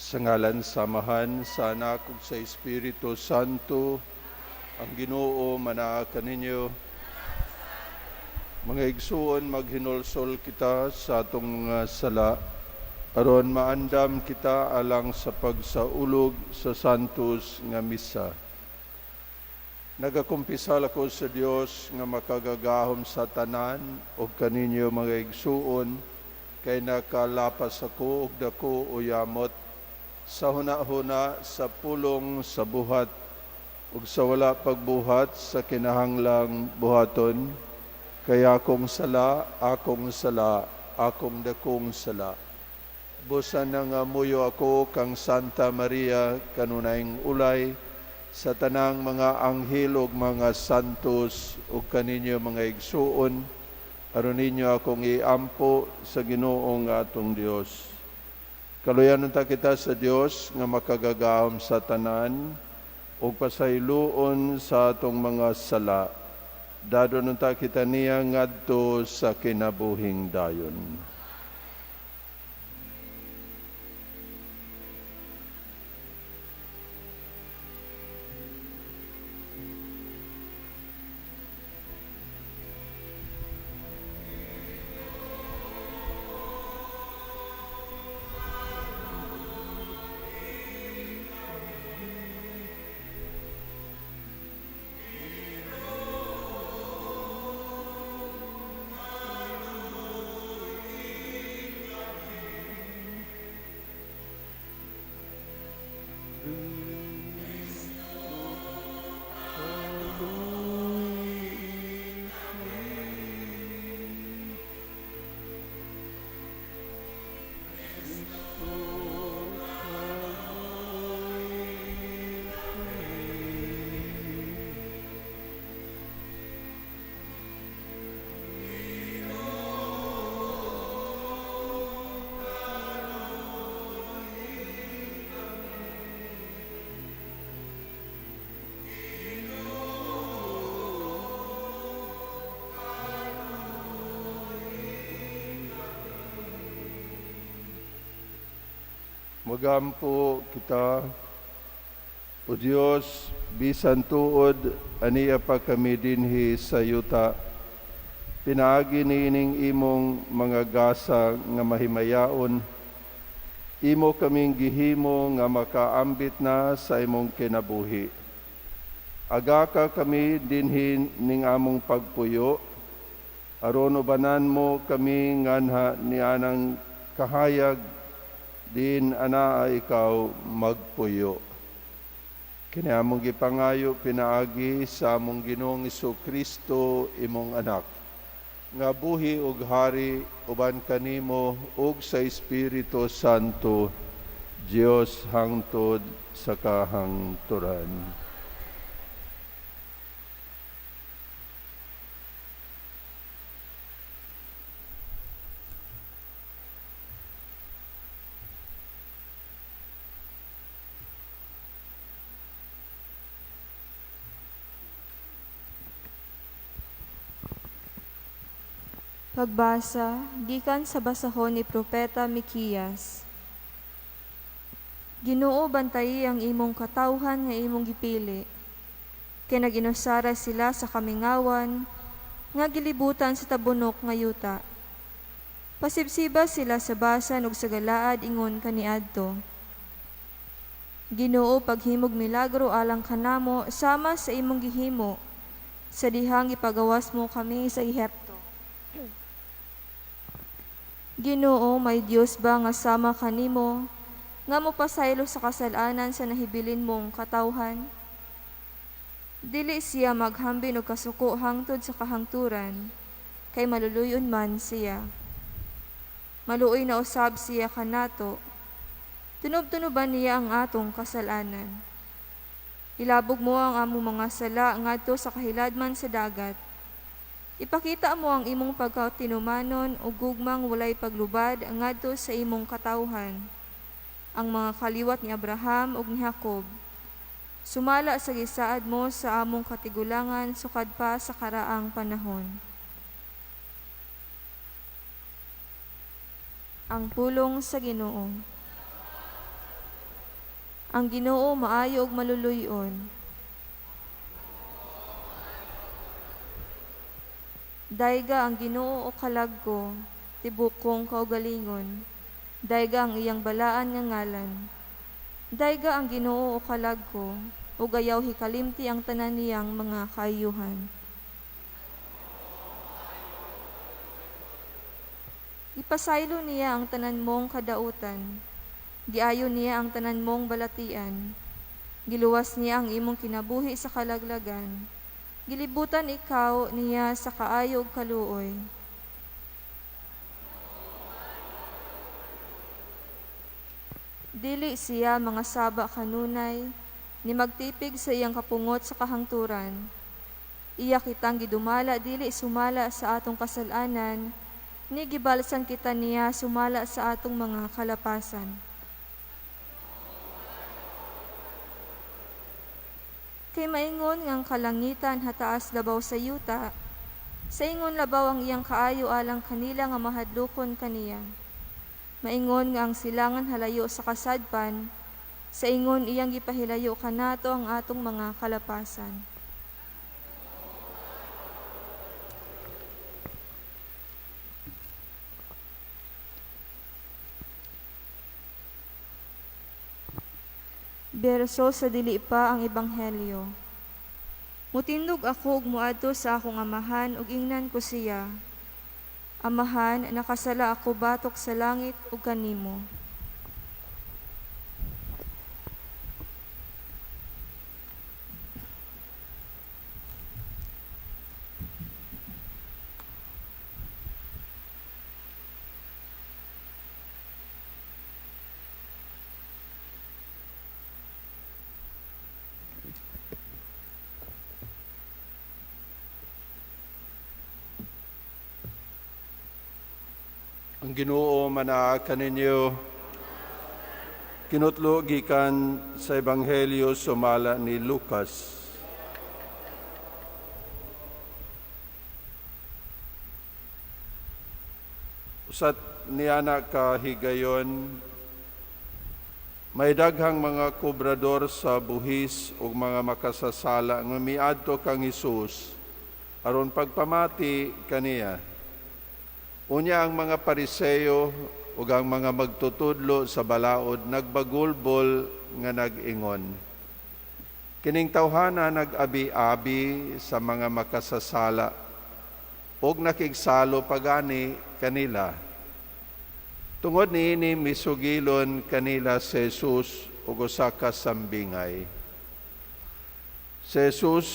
Sa ngalan sa Amahan, sa Anak ug sa Espiritu Santo, ang Ginoo manaa kaninyo. Mga igsuon, maghinulsol kita sa atong mga sala aron maandam kita alang sa pagsaulog sa Santos nga Misa. Nagakumpisal ako sa Dios nga makagagahom sa tanan ug kaninyo, mga igsuon, kay nakalapas ako og dako o yamot sa huna-huna, sa pulong, sa buhat ug sa wala pagbuhat sa kinahanglang buhaton, kay akong sala, akong sala, akong dakong sala. Busa nangamuyo ako kang Santa Maria, kanunayng ulay, sa tanang mga anghel ug mga santos, ug kaninyo, mga igsuon, aron ninyo akong iampo sa Ginoo nga atong Dios. Kaluyan unta kita sa Dios nga makagagahom sa tanan ug pasayloon sa atong mga sala. Dadon unta kita niya ngadto sa kinabuhing dayon. Magampo kita. O Dios, bisan tuod ania pa kami dinhi sa yuta, pinaagi niining imong mga gasa nga mahimayaon, imo kaming gihimo nga makaambit na sa imong kinabuhi. Agaka kami dinhi ning among pagpuyo, aron ubanan mo kami nganha nianang kahayag din anaa ikaw magpuyo. Kini among gipangayo pinaagi sa among Ginoong Kristo, imong anak, nga buhi ug hari uban kanimo ug sa Espiritu Santo, Dios hangtod sa kahangturan. Pagbasa gikan sa basahon ni Propeta Mikiyas. Ginoo, bantayi ang imong katawhan nga imong gipili. Kay nag-inusara sila sa kamingawan nga gilibutan sa tabunok nga yuta. Pasibsiba sila sa Basan ug sa Galaad ingon kaniadto. Ginoo, paghimog milagro alang kanamo sama sa imong gihimo sa dihang ipagawas mo kami sa Ehipto. Ginoo, may Dios ba nga sama kanimo nga mopasaylo sa kasal-anan sa nahibilin mong katawhan? Dili siya maghambin og kasuko hangtod sa kahangturan, kay maluluy-on man siya. Maluoy na usab siya kanato, tunub-tunuban niya ang atong kasal-anan. Ilabog mo ang among mga sala ngadto sa kahiladman sa dagat. Ipakita mo ang imong pagkatinumanon ug gugmang walay paglubad ngadto sa imong katawhan, ang mga kaliwat ni Abraham ug ni Jacob. Sumala sa gisaad mo sa among katigulangan sukad pa sa karaang panahon. Ang pulong sa Ginoo. Ang Ginoo maayo ug maluluy-on. Dayga ang Ginoo o kalag ko, tibok kong kaugalingon. Dayga ang iyang balaan nga ngalan. Dayga ang Ginoo o kalag ko, ug ayaw hikalimti ang tanan niyang mga kaayuhan. Gipasaylo niya ang tanan mong kadautan. Giayo niya ang tanan mong balatian. Giluwas niya ang imong kinabuhi sa kalaglagan. Gilibutan ikaw niya sa kaayo ug kaluoy. Dili siya mga saba kanunay, ni magtipig sa iyang kapungot sa kahangturan. Iya kitang gidumala dili sumala sa atong kasal-anan, ni gibalsan kita niya sumala sa atong mga kalapasan. Kay maingon nga ang kalangitan hataas labaw sa yuta, sa ingon labaw ang iyang kaayo alang kanila nga mahadlokon kaniya. Maingon nga ang silangan halayo sa kasadpan, sa ingon iyang gipahilayo kanato ang atong mga kalapasan. Berso sa dili pa ang ebanghelyo. Mutindog ako ug moadto sa akong amahan ug ingnan ko siya. Amahan, nakasala ako batok sa langit ug kanimo. Ang Ginoo manaa kaninyo. Kinutlo gikan sa Ebanghelyo sumala ni Lucas. Usat niana ka higayon, may daghang mga kobrador sa buhis ug mga makasasala nga miadto kang Hesus aron pagpamati kaniya. Unya ang mga Pariseo ug ang mga magtutudlo sa balaod nagbagulbol nga nag-ingon. Kining tawhana nag-abi-abi sa mga makasasala ug nakigsalo pagani kanila. Tungod niini misugilon kanila si Jesus ug usa ka sambingay. Si Jesus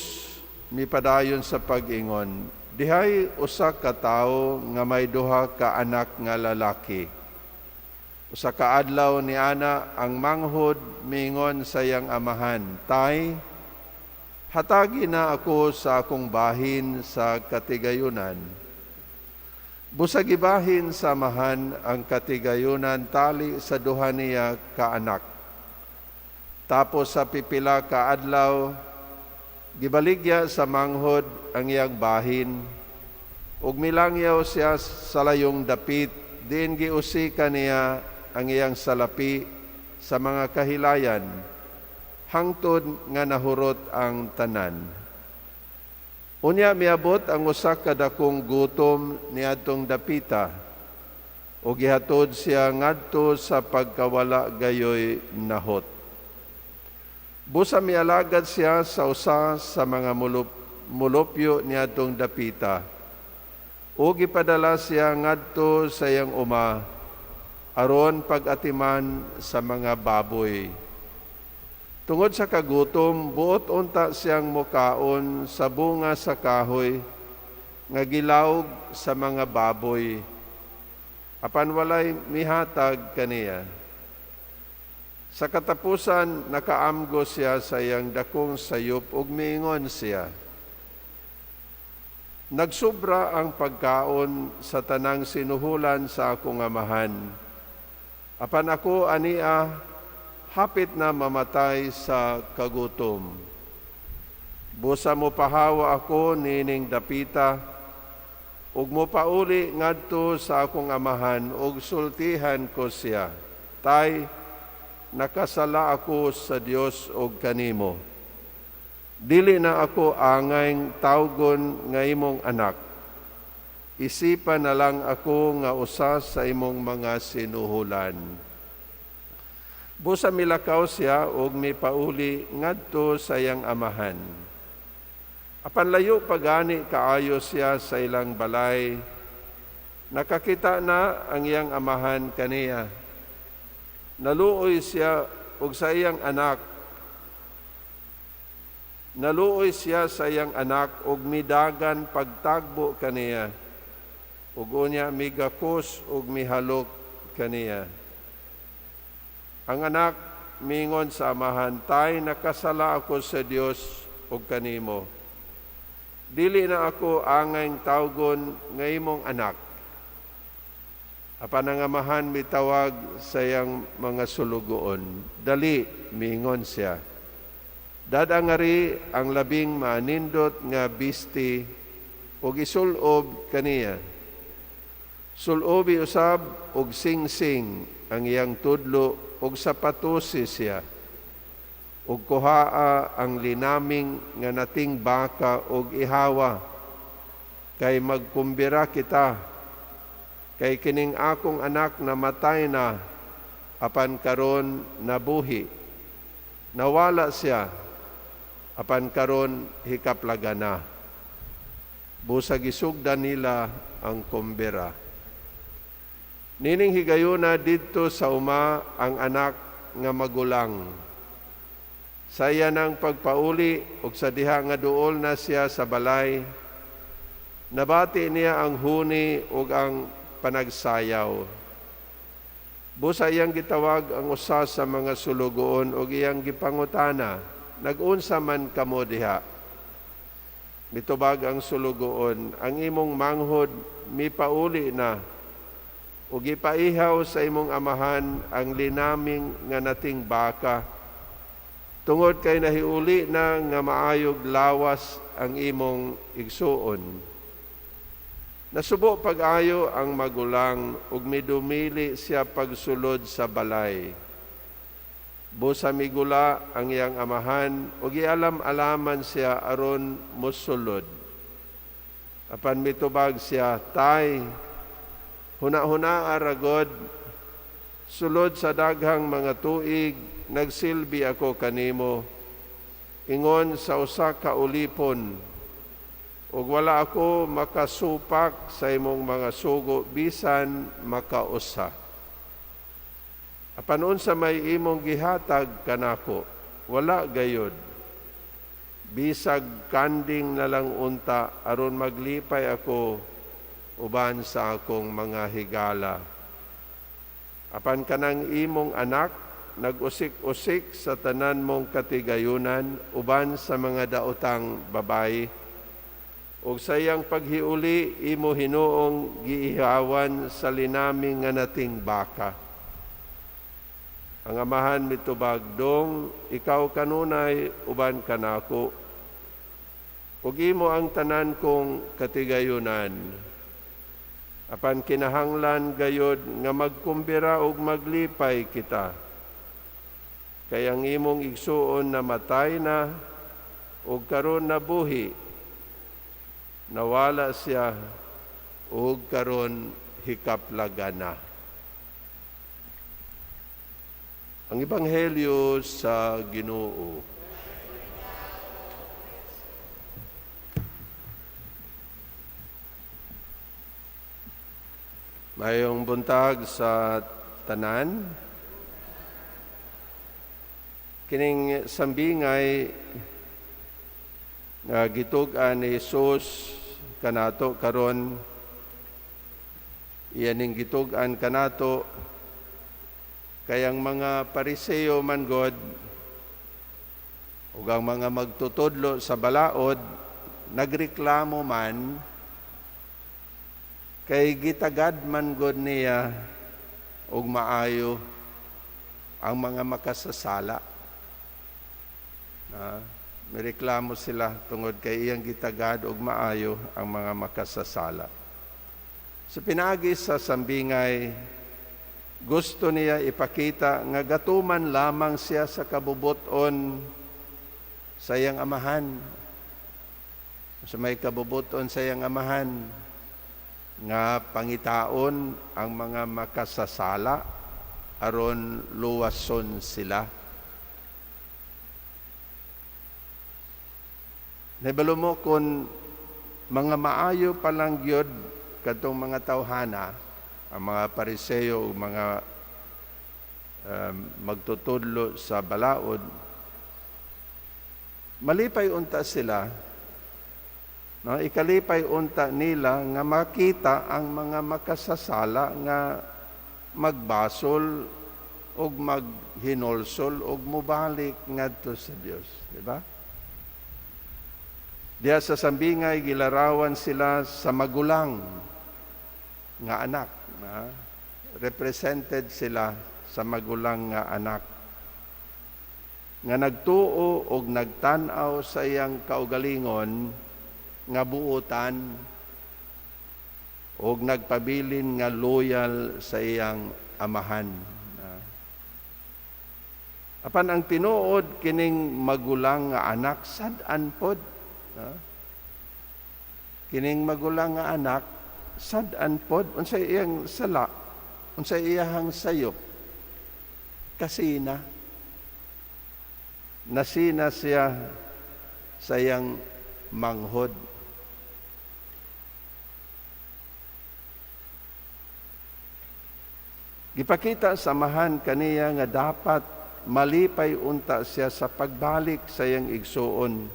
mipadayon sa pag-ingon, dihay usa ka tawo nga may duha ka anak nga lalaki. Usa ka adlaw ni ana ang manghod miingon sa iyang amahan, Tay, hatagi na ako sa akong bahin sa katigayunan. Busag gibahin sa amahan ang katigayunan tali sa duha niya ka anak. Tapos sa pipila ka adlaw, gibaligya sa manghod ang iyang bahin, ug milangyaw siya sa layong dapit, diin giusika niya ang iyang salapi sa mga kahilayan, hangtod nga nahurot ang tanan. Unya miabot ang usa ka dakong gutom niadtong dapita, ug gihatod siya ngadto sa pagkawala gayoy nahot. Busa mialagad siya sa usa sa mga mulupyo niadtong dapita, ug gipadala siya ngadto sa iyang uma aron pag-atiman sa mga baboy. Tungod sa kagutom, buot unta siyang mukaon sa bunga sa kahoy nga gilawg sa mga baboy, apan walay mihatag kaniya. Sa katapusan, nakaamgo siya sa iyang dakong sayop ug miingon siya, Nagsubra ang pagkaon sa tanang sinuhulan sa akong amahan. Apan ako ania, hapit na mamatay sa kagutom. Busa mo pahawa ako nining dapita, ug mo pauli ngadto sa akong amahan, ug sultihan ko siya. Tay, Nakasala ako sa Dios og kanimo. Dili na ako angay tawgon nga imong anak. Isipa na lang ako nga usa sa imong mga sinuhulan." Busa milakaw siya og mipauli ngadto sa iyang amahan. Apan layo pagani kaayo siya sa ilang balay, nakakita na ang iyang amahan kaniya. Naluoy siya og sa iyang anak. Naluoy siya sa iyang anak og midagan pagtagbo kaniya. Ug unya migakos og mihalok kaniya. Ang anak mingon sa amahan, "Tay, nakasala ako sa Dios ug kanimo. Dili na ako angay tawgon nga imong anak." Apan ang amahan mitawag sa iyang mga sulugoon. "Dali," miingon siya. "Dad-a ngari ang labing maanindot nga bisti ug isulob kaniya. Sulobi usab og singsing ang iyang tudlo ug sapatosi siya. Ug kuhaa ang linaming nga nating baka ug ihawa, kay magkumbira kita, kay kining akong anak namatay na, apan karon nabuhi. Nawala siya, apan karon hikaplaga na." Busa gisugdan nila ang kumbira. Nining higayuna didto sa uma ang anak nga magulang. Sa iya nang pagpauli ug sa diha nga duol na siya sa balay, nabati niya ang huni ug ang panagsayaw. Busa iyang gitawag ang usa sa mga sulugoon ug iyang gipangutana, "Nag-unsa man kamo diha?" Mitubag ang sulugoon, "Ang imong manghod mipauli na ug gipaihaw sa imong amahan ang linaming nga nating baka, tungod kay nahiuli na nga maayog lawas ang imong igsuon." Nasubo pag-ayo ang magulang ug midumili siya pagsulod sa balay. Busa migula ang iyang amahan ug gialam-alaman siya aron mosulod. Apan mitubag siya, "Tay, huna-hunaa ra god, sulod sa daghang mga tuig nagsilbi ako kanimo ingon sa usa ka ulipon, ug wala ako makasupak sa imong mga sugo bisan makausa. Apan unsa may imong gihatag kanako? Wala gayod. Bisag kanding na lang unta aron maglipay ako uban sa akong mga higala. Apan kanang imong anak nag-usik-usik sa tanan mong katigayunan uban sa mga daotang babayi. Ug sa iyang paghiuli imo hinuong giihawan sa linaming nga nating baka." Ang amahan mitubag, "Dong, ikaw kanunay uban kanako, ug imo ang tanan kong katigayunan. Apan kinahanglan gayod nga magkumbira ug maglipay kita. Kay ang imong igsuon namatay na ug karon nabuhi. Nawala siya ug karon hikaplaga na." Ang Ebanghelyo sa Ginoo. Mayong buntag sa tanan. Kining sambingay nga gitug-an ni Jesus kanato karon, iyaning gitug-an kanato kay ang mga Pariseo man god ug ang mga magtutudlo sa balaod nagreklamo man kay gitagad man god niya og maayo ang mga makasasala. Mireklamo sila tungod kay iyang gitagad og maayo ang mga makasasala. Sa pinaagi sa sambingay, Gusto niya ipakita nga gatuman lamang siya sa kabubuton sa iyang amahan. Sa may kabubuton sa iyang amahan nga pangitaon ang mga makasasala aron luwason sila. Nahibalo mo kung mga maayo pa lang gyud kadtong mga tawhana, ang mga Pariseo ug mga magtutudlo sa balaod, malipay unta sila, no? Ikalipay unta nila nga makita ang mga makasasala nga magbasol ug maghinulsol ug mobalik ngadto sa Dios, di ba? Diha sa sambingay gilarawan sila sa magulang nga anak, na represented sila sa magulang nga anak nga nagtuo og nagtan-aw sa iyang kaugalingon nga buotan og nagpabilin nga loyal sa iyang amahan. Apan ang tinuod kining magulang nga anak sad-an pod. Kining magulang nga anak sad-an pod, unsay iyang sala, unsay iyahang sayop, kasina. Nasina siya sa iyang manghod. Gipakita sa amahan kaniya nga dapat malipay unta siya sa pagbalik sa iyang igsuon.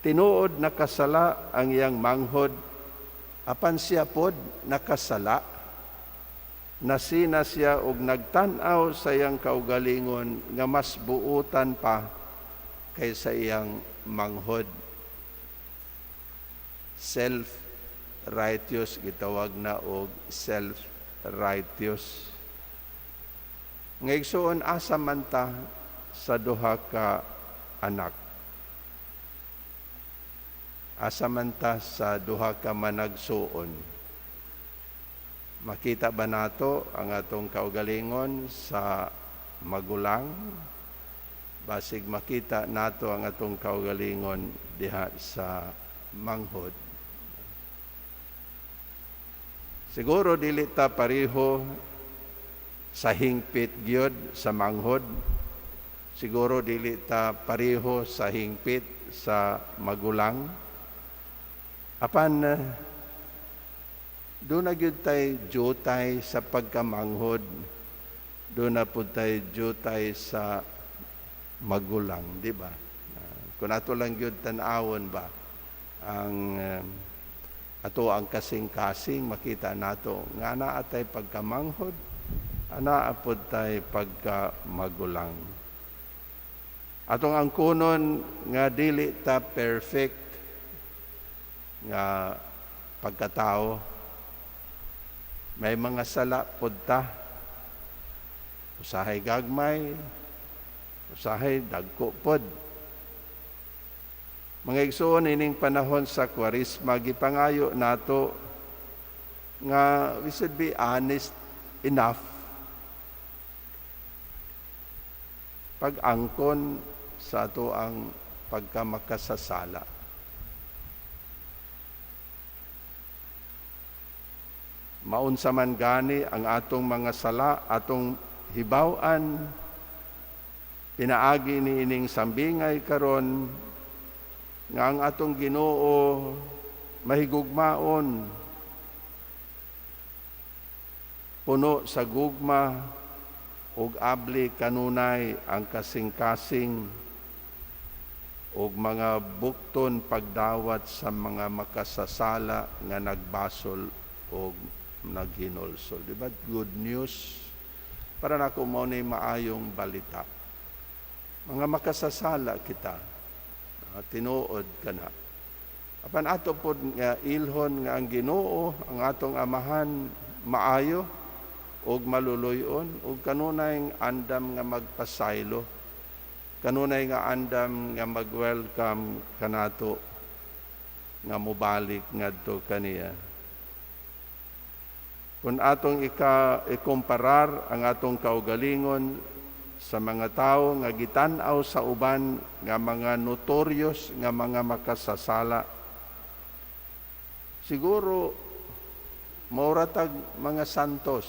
Tinuod nakasala ang iyang manghod, apan siya pod nakasala. Nasina siya og nagtan-aw sa iyang kaugalingon nga mas buutan pa kaysa iyang manghod. Self-righteous, gitawag na og self-righteous. Nga igsuon, asa man ta sa duha ka anak? Asa man ta sa duha ka managsuon? Makita ba nato ang atong kaugalingon sa magulang? Basig makita nato ang atong kaugalingon diha sa manghod. Siguro dili ta pareho sa hingpit gyud sa manghod. Siguro dili ta pareho sa hingpit sa magulang. Apan doon na gyud tay jutay sa pagkamanghod, doon na pud tay jutay sa magulang, di ba? Kung ato lang gyud tan-awon ba ang ato ang kasing-kasing, makita nato nga naa tay pagkamanghod, anaa pud tay pagkamagulang. Atong angkunon nga dili ta perfect nga pagkatao. May mga sala pod ta. Usahay gagmay, usahay dagko pod. Mga igsoon, ining panahon sa Kwaresma, gipangayo nato nga we should be honest enough pag-angkon sa ato ang pagkamakasasala. Maunsa man gani ang atong mga sala, atong hibaw-an, pinaagi ni ining sambingay karon nga ang atong Ginoo mahigugmaon, puno sa gugma ug abli kanunay ang kasing-kasing ug mga bukton pagdawat sa mga makasasala nga nagbasol ug naghinulsol. Di ba? Good news. Para nako mao ni maayong balita. Mga makasasala kita, tinuod ka na. Apan ato pod nga ilhon nga ang Ginoo, ang atong amahan, maayo ug maluluyon ug kanunay andam nga magpasaylo, kanunay nga andam nga mag-welcome kanato nga mobalik ngadto kaniya. Kung atong ikumparar ang atong kaugalingon sa mga tawo nga gitan-aw sa uban nga mga notorious nga mga makasasala, siguro mura tag mga santos.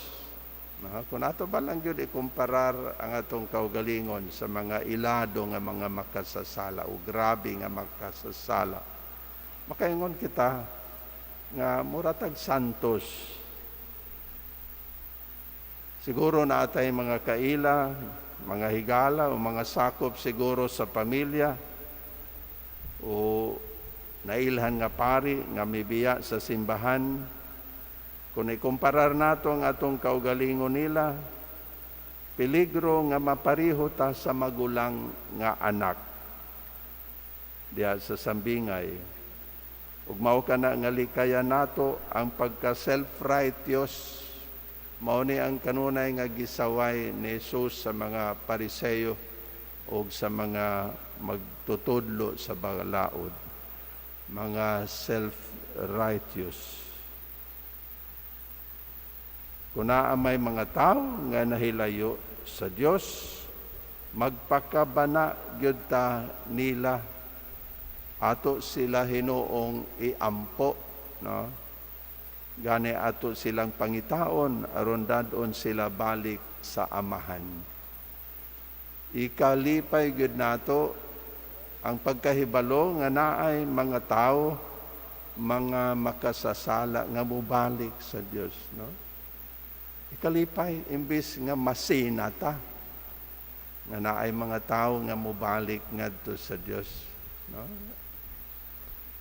No? Kung ato ba lang gyud ikumparar ang atong kaugalingon sa mga ilado nga mga makasasala o grabe nga makasasala, makaingon kita nga mura tag santos. Siguro naa tay mga kaila, mga higala o mga sakop siguro sa pamilya o nailhan nga pari nga mibiya sa simbahan. Kung ikumparar nato ang atong kaugalingon nila, peligro nga mapariho ta sa magulang nga anak diha sa sambingay. Ug mao kana nga likayan nato ang pagka self-righteous. Mao ni ang kanunay nga gisaway ni Jesus sa mga Pariseyo ug sa mga magtutudlo sa balaod, mga self-righteous. Kung naa may mga tao nga nahilayo sa Dios, magpakabana gyud ta nila, ato sila hinuong iampo, no? Gani ato silang pangitaon aron dad-on sila balik sa Amahan. Ikalipay gyud nato ang pagkahibalo nga naay mga tawo, mga makasasala nga mobalik sa Dios, no? Ikalipay imbis nga masina ta nga naay mga tawo nga mobalik ngadto sa Dios, no?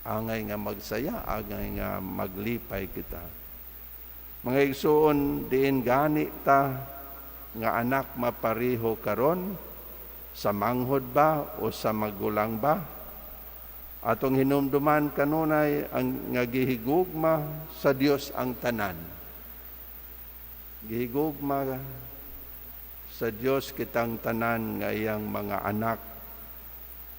Angay nga magsaya, angay nga maglipay kita. Mga igsuon, diin gani ta nga anak mapariho karon, sa manghod ba o sa magulang ba? Atong hinumduman kanunay ang nga gihigugma sa Dios ang tanan. Gihigugma sa Dios kitang tanan nga iyang mga anak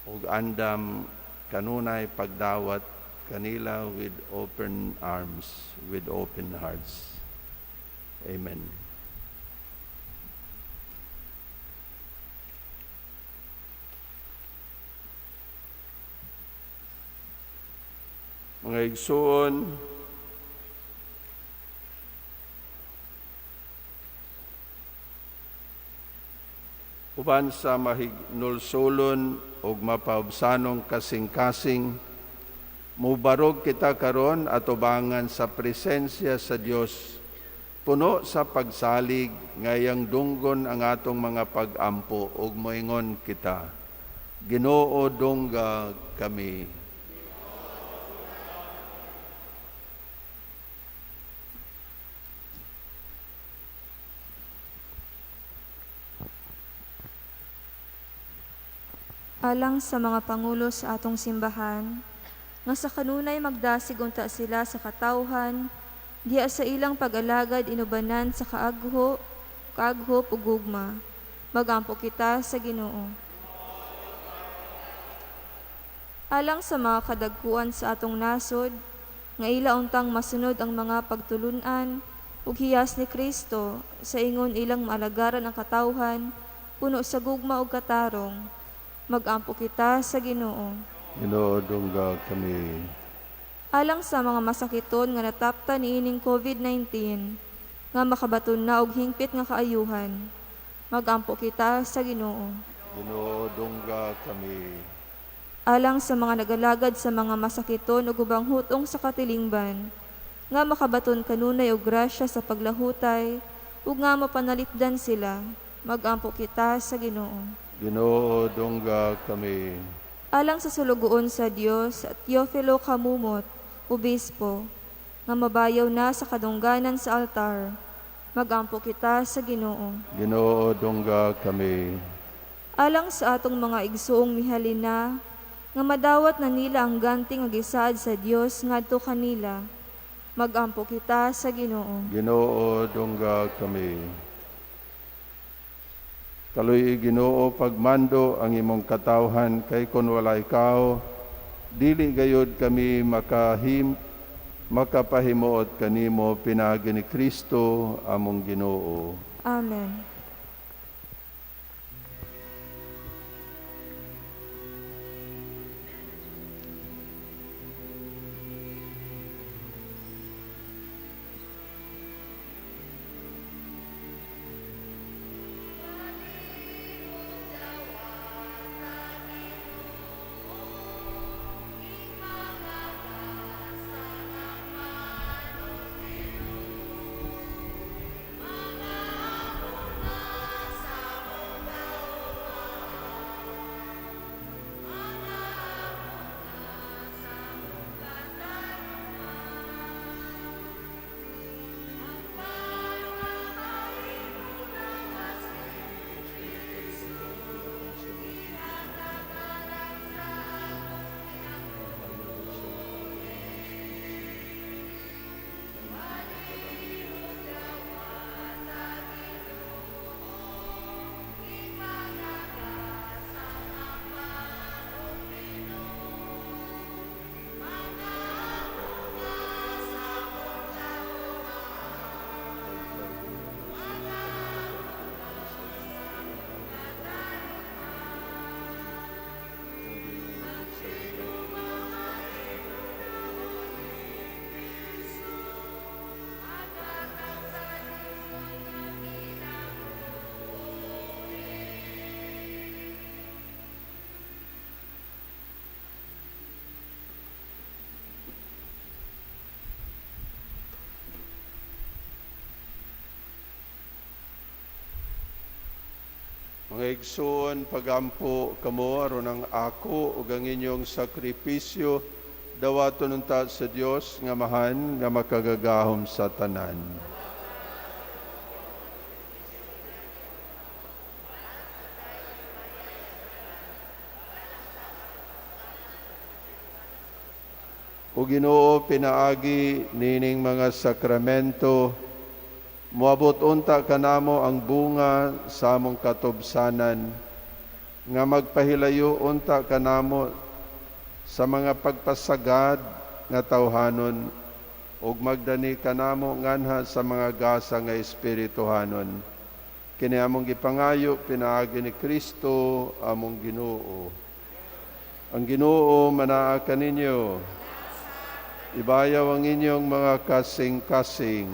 ug andam kanunay pagdawat kanila with open arms, with open hearts. Amen. Mga igsuon, uban sa mahignulsulon ug mapaubsanong kasing-kasing, mubarog kita karon atubangan sa presensya sa Dios, puno sa pagsalig ngayang dunggon ang atong mga pag-ampo ug moingon kita, Ginoo, dungga kami. Alang sa mga pangulo sa atong simbahan, nga sa kanunay magdasig unta sila sa katawhan, diha sa ilang pag-alagad inubanan sa kaagho, kaaghop ug gugma. Magampo kita sa Ginoo. Alang sa mga kadagkuan sa atong nasod, nga ila untang masunod ang mga pagtulun-an ug hiyas ni Kristo sa ingon ilang maalagaran ang katawhan, puno sa gugma ug katarong. Magampo kita sa Ginoo. Ginoo, dungga kami. Alang sa mga masakiton nga natapta niining COVID-19, nga makabaton na og hingpit nga kaayuhan, magampo kita sa Ginoo. Ginoo, dungga kami. Alang sa mga nagalagad sa mga masakiton ug ubang hutong sa katilingban, nga makabaton kanunay og grasya sa paglahutay ug nga mapanalipdan sila, magampo kita sa Ginoo. Ginoo, dungga kami. Alang sa sulugoon sa Dios, Teofilo Camumot, obispo, nga mabayaw na sa kadungganan sa altar, magampo kita sa Ginoo. Ginoo, dungga kami. Alang sa atong mga igsuong mihalina, nga madawat na nila ang ganti nga gisaad sa Dios ngadto kanila, magampo kita sa Ginoo. Ginoo, dungga kami. Kaloy, Ginoo, pagmando ang imong katawhan, kay kon wala ikaw, dili gayod kami makapahimuot kanimo pinaagi ni Kristo among Ginoo. Amen. Mga igsoon, pagampo kamo aron ang ako ug ang inyong sakripisyo dawaton unta sa Dios nga Amahan nga makagagahom sa tanan. O Ginoo, pinaagi nining mga sakramento, moabot unta kanamo ang bunga sa among katubsanan, nga magpahilayo unta kanamo sa mga pagpasagad nga tawhanon, ug magdani kanamo nganha sa mga gasa nga espirituhanon. Kini among gipangayo pinaagi ni Kristo among Ginoo. Ang Ginoo manaa kaninyo. Ibayaw ang inyong mga kasing-kasing.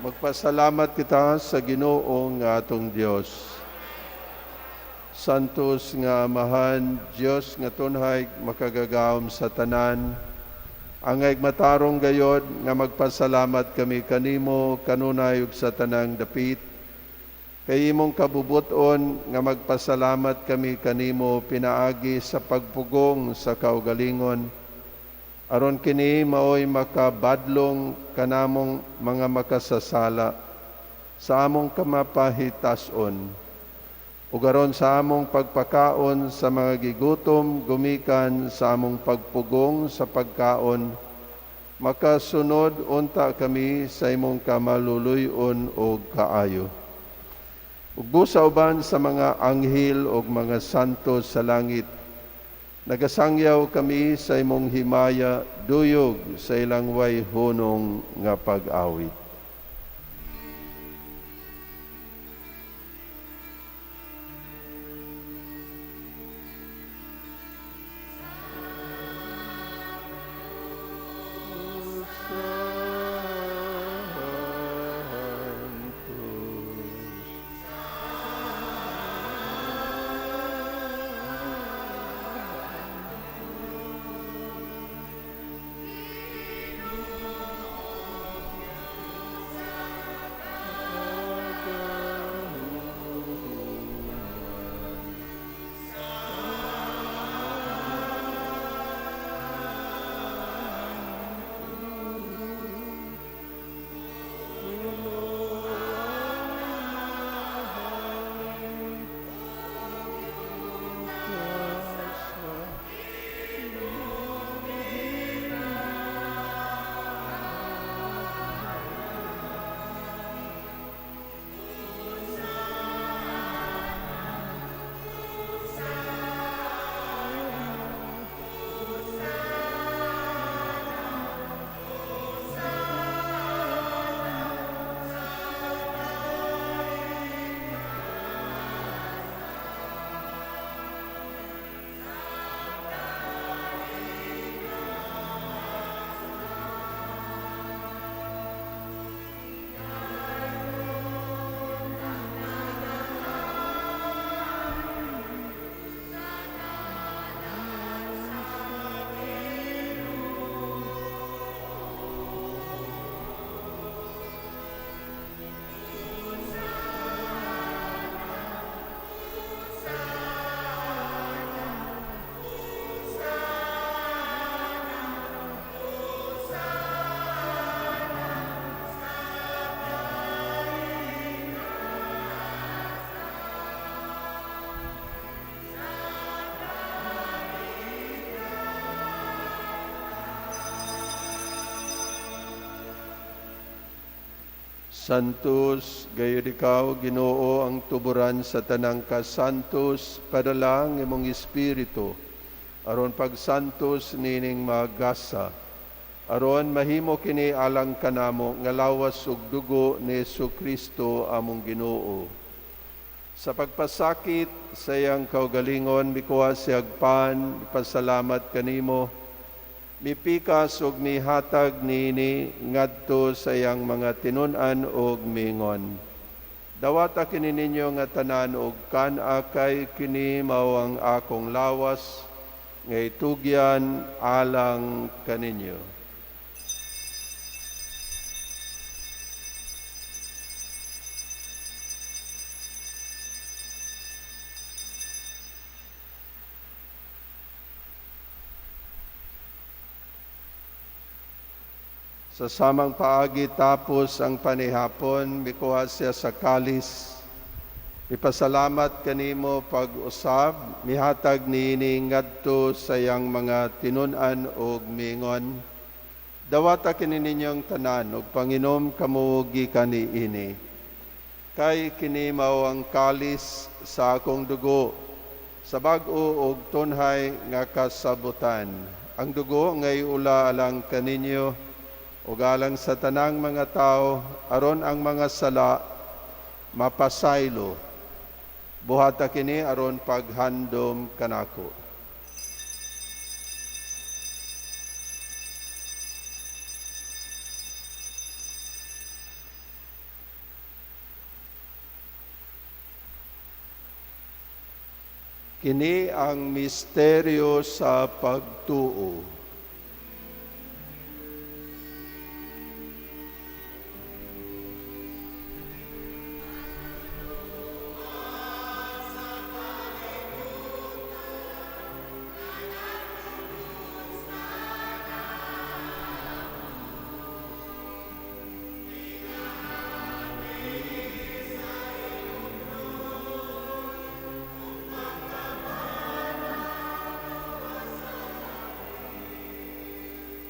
Magpasalamat kita sa Ginoo nga atong Dios. Santos nga Amahan, Dios nga tunhay makagagahom sa tanan, angay matarong gayod nga magpasalamat kami kanimo kanunay ug sa tanang dapit. Kay imong kabubuton nga magpasalamat kami kanimo pinaagi sa pagpugong sa kaugalingon, aron kini maoy makabadlong kanamong mga makasasala sa among kamapahitason, ug aron sa among pagpakaon sa mga gigutom gumikan sa among pagpugong sa pagkaon, makasunod unta kami sa imong kamaluluy-on ug kaayo. Ug busa uban sa mga anghel ug mga santo sa langit, nagasangyaw kami sa imong himaya, duyog sa ilang way hunong nga pag-awit. Santos, gayud ikaw, Ginoo, ang tuburan sa tanang kasantos, padala ang imong espiritu, aron pagsantos nining magasa, aron mahimo kini alang kanamo nga lawas ug dugo ni Kristo among Ginoo. Sa pagpasakit sa iyang kaugalingon, mikuha siyag pan, pasalamat kanimo, mipikas og mihatag niini ngadto sa iyang mga tinun-an og mingon: "Dawata kini ninyo nga tanan og kan-a, kay kini mao ang akong lawas nga itugyan alang kaninyo." Sa samang paagi, tapos ang panihapon, mikuha siya sa kalis. Ipasalamat kanimo pag-usab, mihatag niini ngadto sa iyang mga tinun-an og mingon: "Dawata kini ninyong tanan ug panginom kamo gikan niini. Kay kini mao ang kalis sa akong dugo, sa bag-o og tunhay nga kasabutan. Ang dugo ngay ula alang kaninyo ug alang sa tanang mga tao, aron ang mga sala mapasaylo. Buhata kini aron paghandom kanako." Kini ang misteryo sa pagtuo.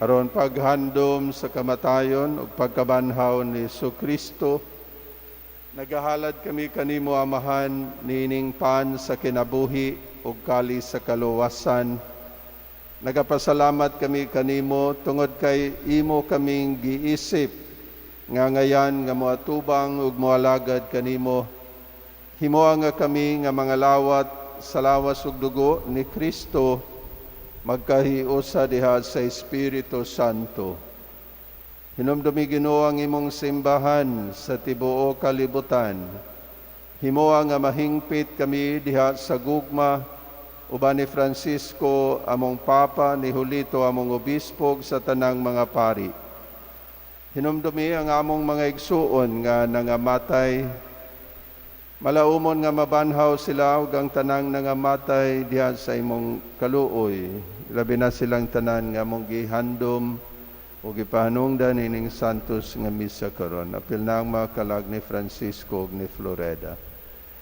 Aron paghandom sa kamatayon ug pagkabanhaw ni Kristo, nagahalad kami kanimo, Amahan, niining pan sa kinabuhi ug kalis sa kaluwasan. Nagapasalamat kami kanimo tungod kay imo kaming giisip nga ngayan nga moatubang ug moalagad kanimo. Himoa nga kami nga mga lawat sa lawas ug dugo ni Kristo magkahiusa diha sa Espiritu Santo. Hinumdumi, Ginoo, ang imong simbahan sa tibuok kalibutan. Himoa nga mahingpit kami diha sa gugma uban ni Francisco among Papa, ni Julito among obispo, sa tanang mga pari. Hinumdumi ang among mga igsuon nga nangamatay. Malaumon nga mabanhaw sila ug ang tanang nangamatay diha sa imong kaluoy. Labi na silang tanan nga among gihandom ug gipahanungdan ining santos nga misa karon. Apil na ang mga kalag ni Francisco ug ni Floreda.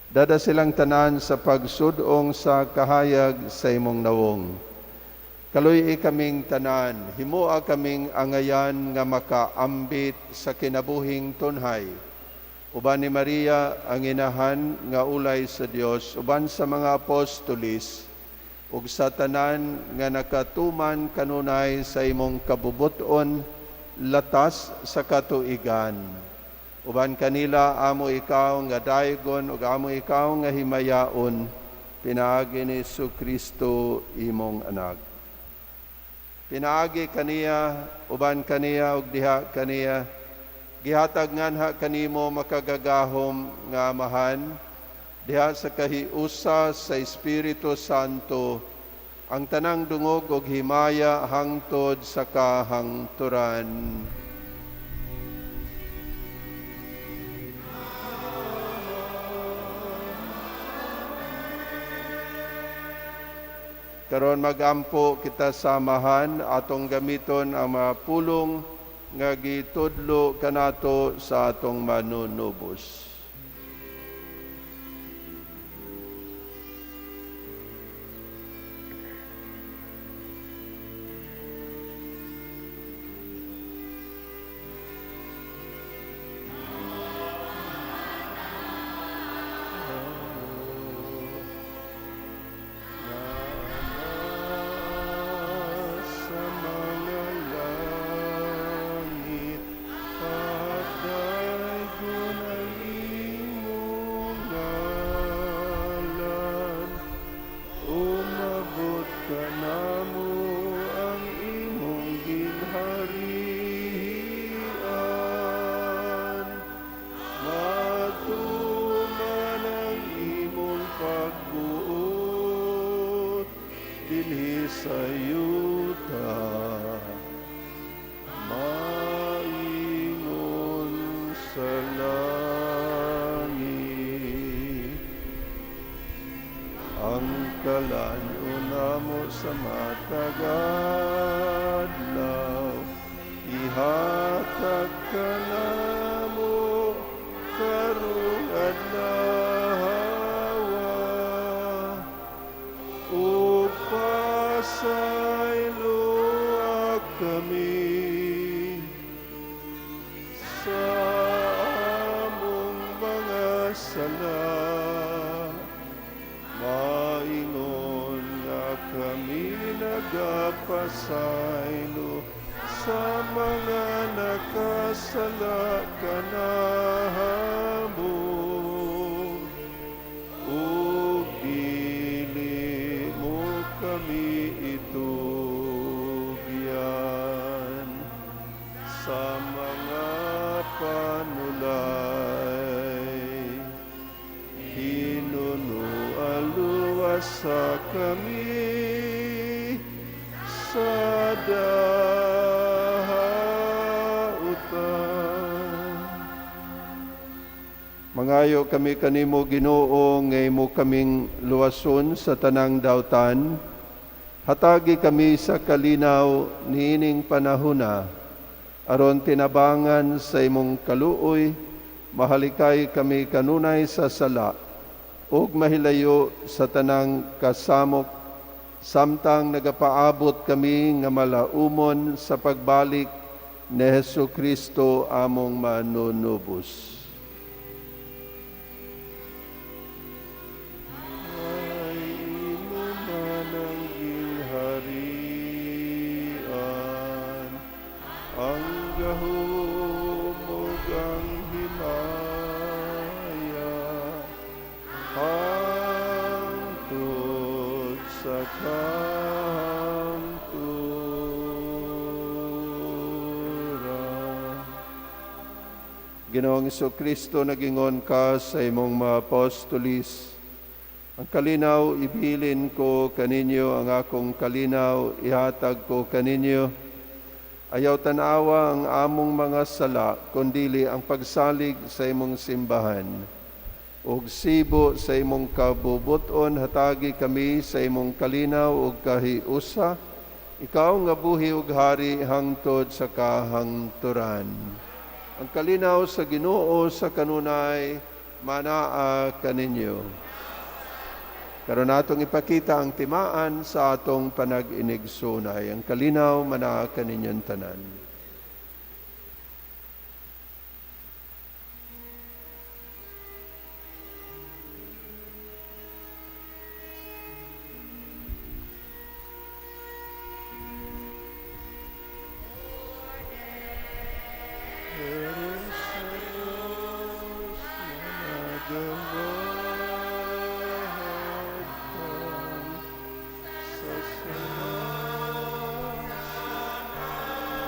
Dada silang tanan sa pagsudong sa kahayag sa imong nawong. Kaluy-i kaming tanan, himoa kaming angayan nga makaambit sa kinabuhing tunhay. Uban ni Maria ang inahan nga ulay sa Dios, uban sa mga apostolis, ug sa tanan nga nakatuman kanunay sa imong kabubuton latas sa katuigan. Uban kanila amo ikaw nga daygon ug amo ikaw nga himayaon, pinaagi ni Kristo imong anak. Pinaagi kaniya, uban kaniya ug diha kaniya, gihatag nganha kanimo makagagahom nga Amahan, diha sa kahiusa sa Espiritu Santo, ang tanang dungog ug himaya hangtod sa kahangturan. Karon magampo kita sa Amahan, atong gamiton ang mga pulong nga gitudlo kanato sa atong manunubos. Namo ang imong gingharian. Matuman ang imong pagbuot dinhi sa yuta, maingon sa langit. Ang kalan-on namo sa matag adlaw, ihatag kanamo karong adlawa, ug pasayloa kami sa among mga sala, maingon nga kami nagapasaylo sa mga nakasala kanamo, ug dili mo kami itugyan sa mga panulay. Hinunua luwasa kami sa dautan. Mangayo kami kanimo, Ginoo, nga imo kaming luwason sa tanang dautan. Hatagi kami sa kalinaw niining panahona, aron tinabangan sa imong kaluoy, mahalikay kami kanunay sa sala ug mahilayo sa tanang kasamok, samtang nagapaabot kami nga malaumon sa pagbalik ni Hesus Kristo among manunubos. Ay imo man ang gingharian, ang gahom ug ang himaya, hangtod sa kahangturan. Ginoong Kristo, nagingon ka sa imong mga apostolis, "Ang kalinaw ibilin ko kaninyo, ang akong kalinaw ihatag ko kaninyo." Ayaw tanawa ang among mga sala, kundili ang pagsalig sa imong simbahan. Ug sibo sa imong kabubuton, hatagi kami sa imong kalinaw ug kahiusa. Ikaw nga buhi ug hari hangtod sa kahangturan. Ang kalinaw sa Ginoo sa kanunay manaa kaninyo. Karon natong ipakita ang timaan sa atong panag-inigsunay. Ang kalinaw manaa kaninyong tanan. Pero sa Diyos nga nagawahagtang sa sala kalibutan,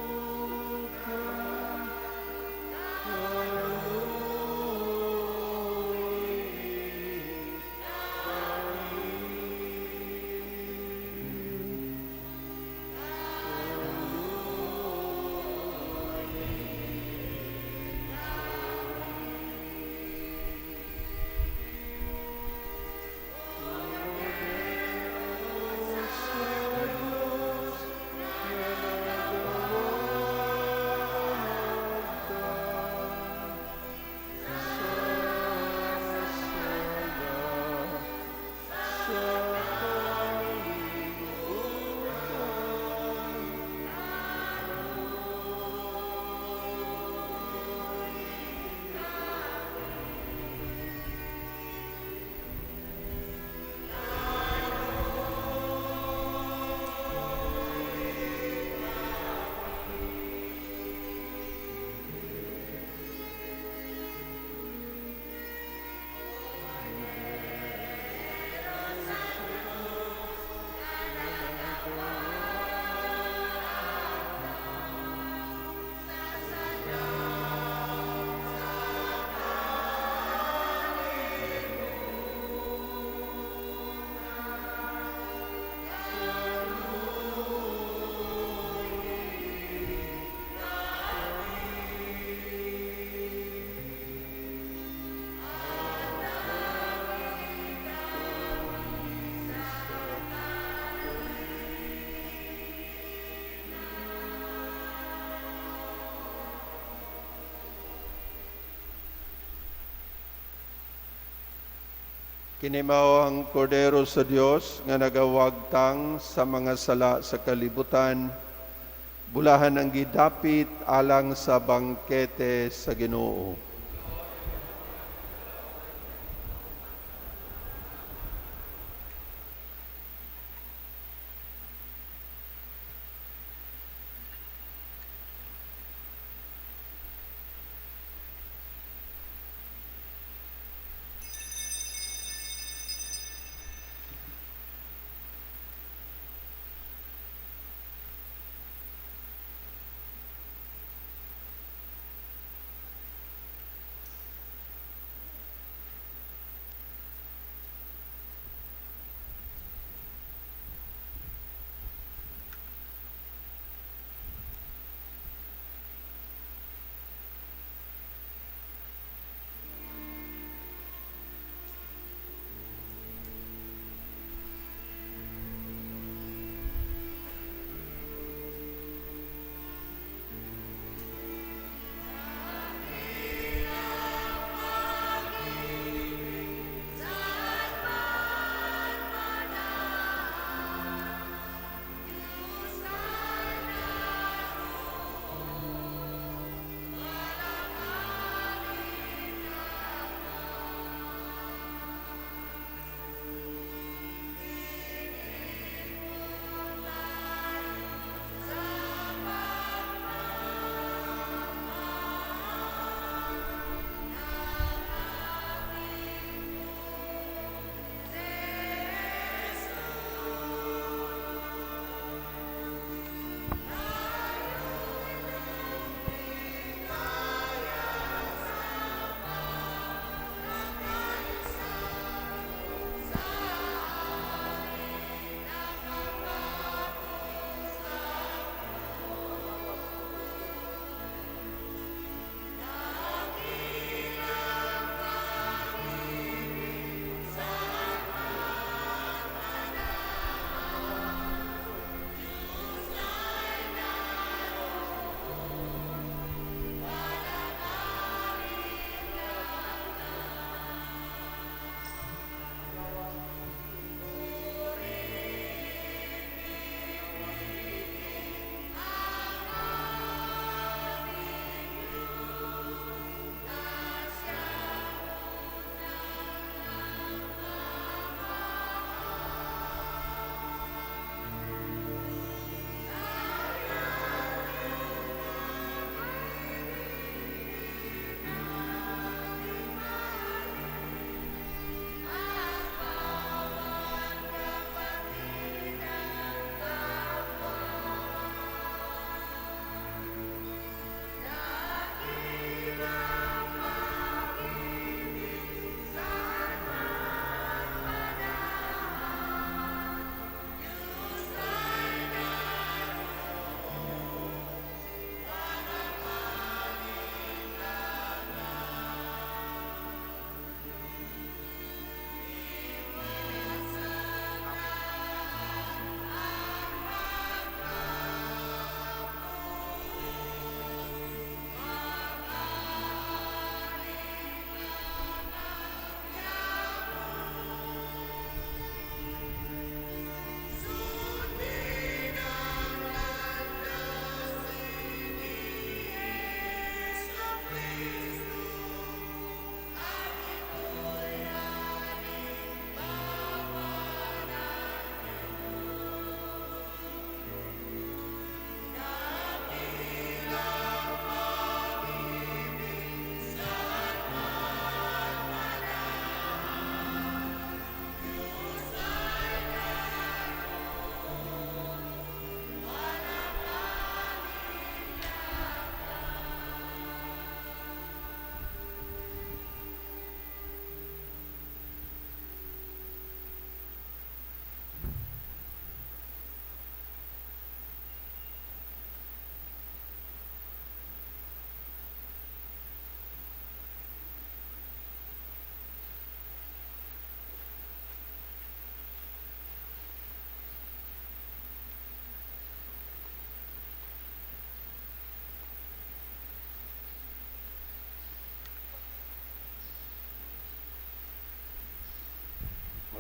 kaluoy kami. Sa kalibutan. Kini mao ang Kordero sa Dios nga nagawagtang sa mga sala sa kalibutan. Bulahan ang gidapit alang sa bangkete sa Ginoo.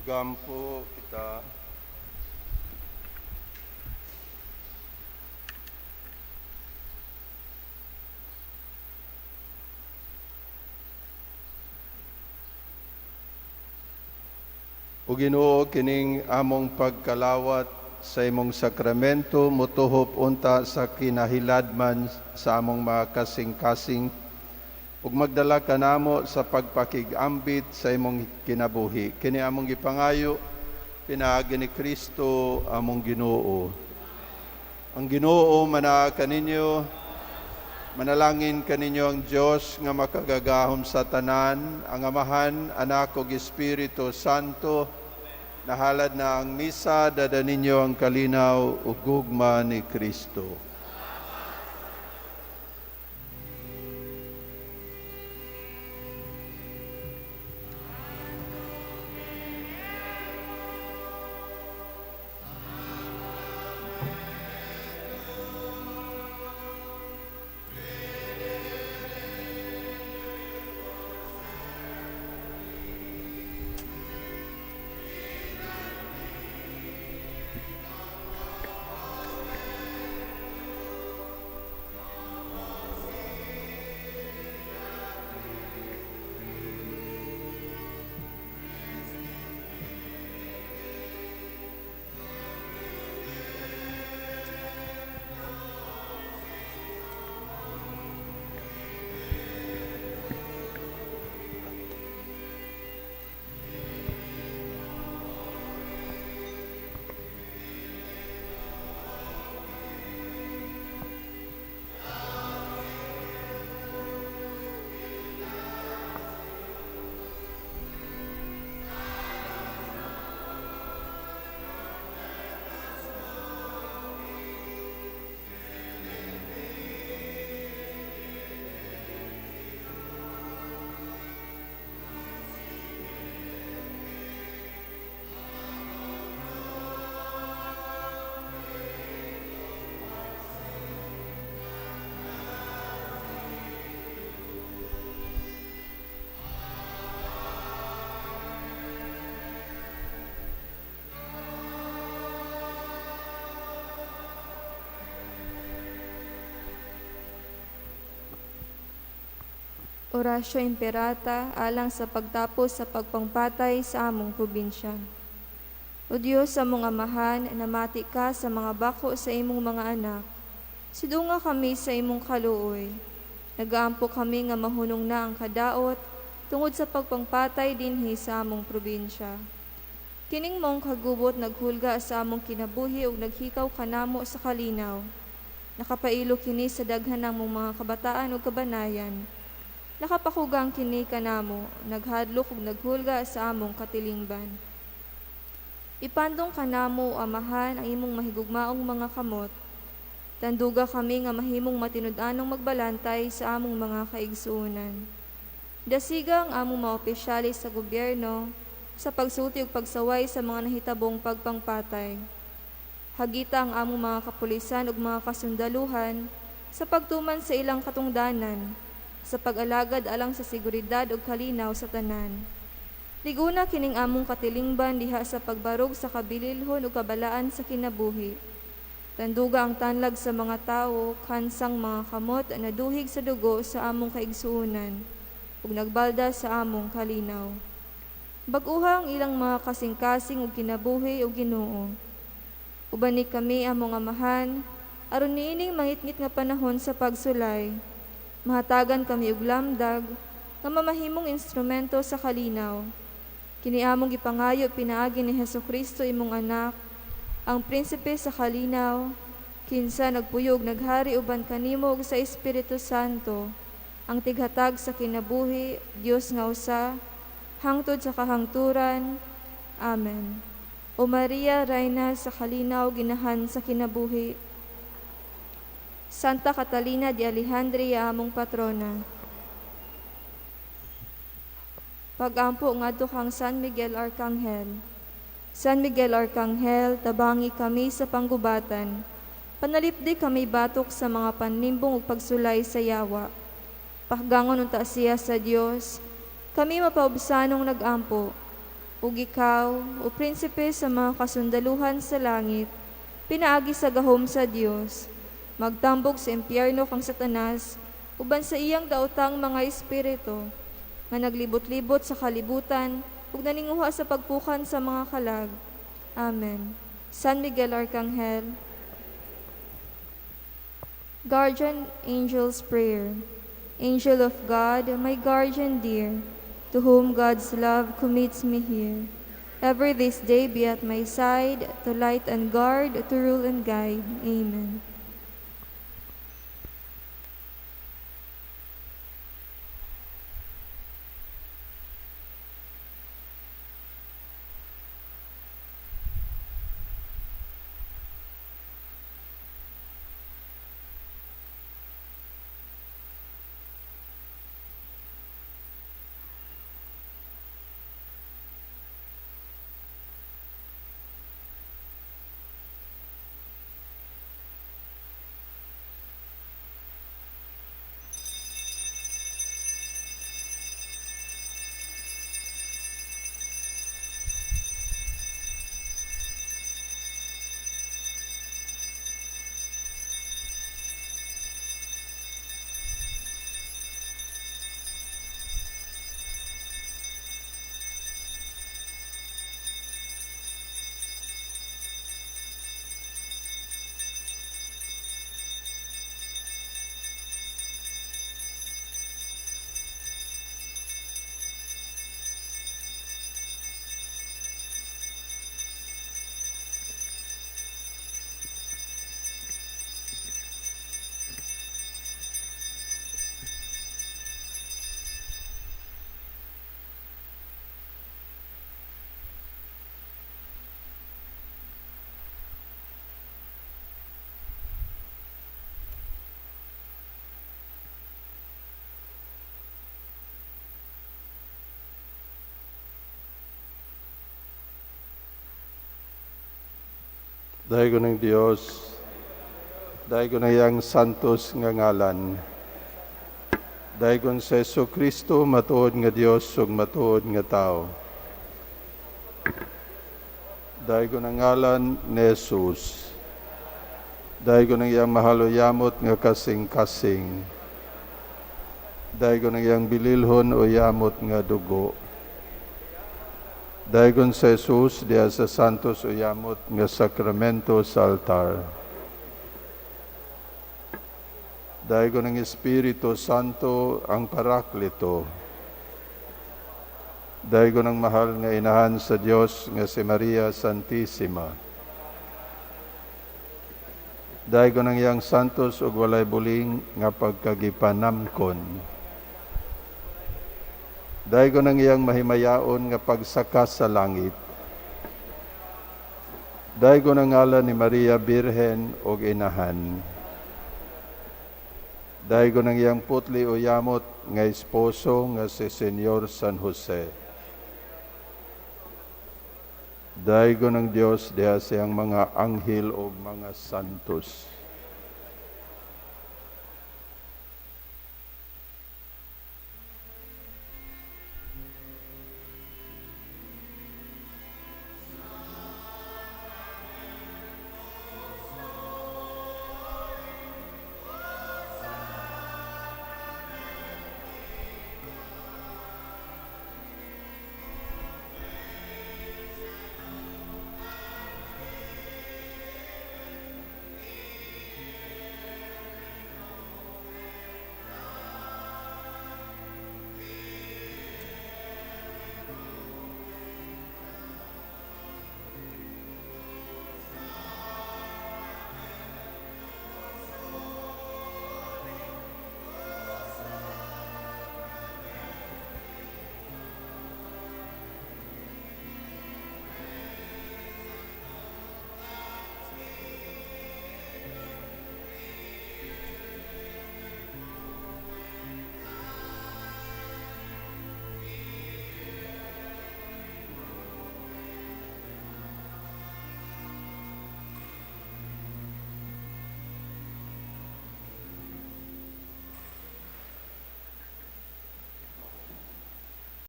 Magampo kita. O Ginoo, kining among pagkalawat sa imong sakramento motuhop unta sa kinahiladman sa among mga kasing-kasing ug magdala kanamo sa pagpakig-ambit sa imong kinabuhi. Kini among gipangayo pinaagi ni Kristo among Ginoo. Ang Ginoo manaa kaninyo. Manalangin kaninyo ang Dios nga makagagahom sa tanan, ang Amahan, Anak ug Espiritu Santo. Nahalad na ang misa, dada ninyo ang kalinaw ug gugma ni Kristo. Oratio Imperata alang sa pagtapos sa pagpangpatay sa among probinsya. O Dios, among Amahan, namati ka sa mga bako sa imong mga anak. Sidunga kami sa imong kaluoy. Nagaampo kami nga mahunong na ang kadaot tungod sa pagpangpatay dinhi sa among probinsya. Kining mong kagubot naghulga sa among kinabuhi ug naghikaw kanamo sa kalinaw. Nakapailo kini sa daghan ng mong mga kabataan ug kabanayan. Nakapakugang kini kanamo, naghadlok ug naghulga sa among katilingban. Ipandong kanamo, Amahan, ang imong mahigugmaong mga kamot. Tanduga kami nga mahimong matinud-anong magbalantay sa among mga kaigsuonan. Dasiga ang among mga opisyalis sa gobyerno sa pagsulti ug pagsaway sa mga nahitabong pagpangpatay. Hagita ang among mga kapulisan ug mga kasundaluhan sa pagtuman sa ilang katungdanan, sa pag-alagad alang sa seguridad ug kalinaw sa tanan. Liguna kining among katilingban diha sa pagbarog sa kabililhon ug kabalaan sa kinabuhi. Tanduga ang tanlag sa mga tawo, kansang mga kamot naduhig sa dugo sa among kaigsuonan ug nagbalda sa among kalinaw. Bag-uha ang ilang mga kasing-kasing ug kinabuhi ug Ginoo. Uban ni kami among Amahan, aron niining mangitngit nga panahon sa pagsulay. Mahatagan kami og lamdag nga mamahimong instrumento sa kalinaw. Kini among gipangayo pinaagi ni Hesukristo imong anak, ang prinsipe sa kalinaw, kinsa nagpuyo ug naghari uban kanimo ug sa Espiritu Santo, ang tighatag sa kinabuhi, Dios nga usa, hangtod sa kahangturan. Amen. O Maria, Reyna sa kalinaw, ginahan sa kinabuhi. Santa Catalina de Alejandria, among patrona. Pagampo ngadto kang San Miguel Arcangel. San Miguel Arcangel, tabangi kami sa panggubatan. Panalipdi kami batok sa mga panlimbong ug pagsulay sa yawa. Pakgangon unta siya sa Dios, kami mapaubsanong nagampo. Ug ikaw, o prinsipe sa mga kasundaluhan sa langit, pinaagi sa gahom sa Dios, magtambog sa impyerno kang Satanas uban sa iyang daotang mga espiritu nga naglibot-libot sa kalibutan ug naninguha sa pagpukan sa mga kalag. Amen. San Miguel Arcangel, Guardian Angel's Prayer. Angel of God, my guardian dear, to whom God's love commits me here, ever this day be at my side, to light and guard, to rule and guide. Amen. Daygon ng Dios, daygon ng iyang santos nga ngalan. Daygon sa Hesus Kristo, matuod nga Dios ug matuod nga tao. Daygon ang ngalan ni Jesus. Daygon ang iyang mahaluyamot nga kasing-kasing. Daygon ang iyang bililhon o yamot nga dugo. Daygon sa Jesus diha sa santos o yamot nga sakramento sa altar. Daygon ang Espiritu Santo ang Parakleto. Daygon ang mahal nga inahan sa Dios nga si Maria Santissima. Daygon ang iyang santos ug walay buling nga pagkagipanamkon. Daygon ang iyang mahimayaon nga pagsaka sa langit. Daygon ang ngalan ni Maria Birhen ug inahan. Daygon ang iyang putli o yamot nga esposo nga si Senyor San Jose. Daygon ang Dios diha siyang mga anghel ug mga santos.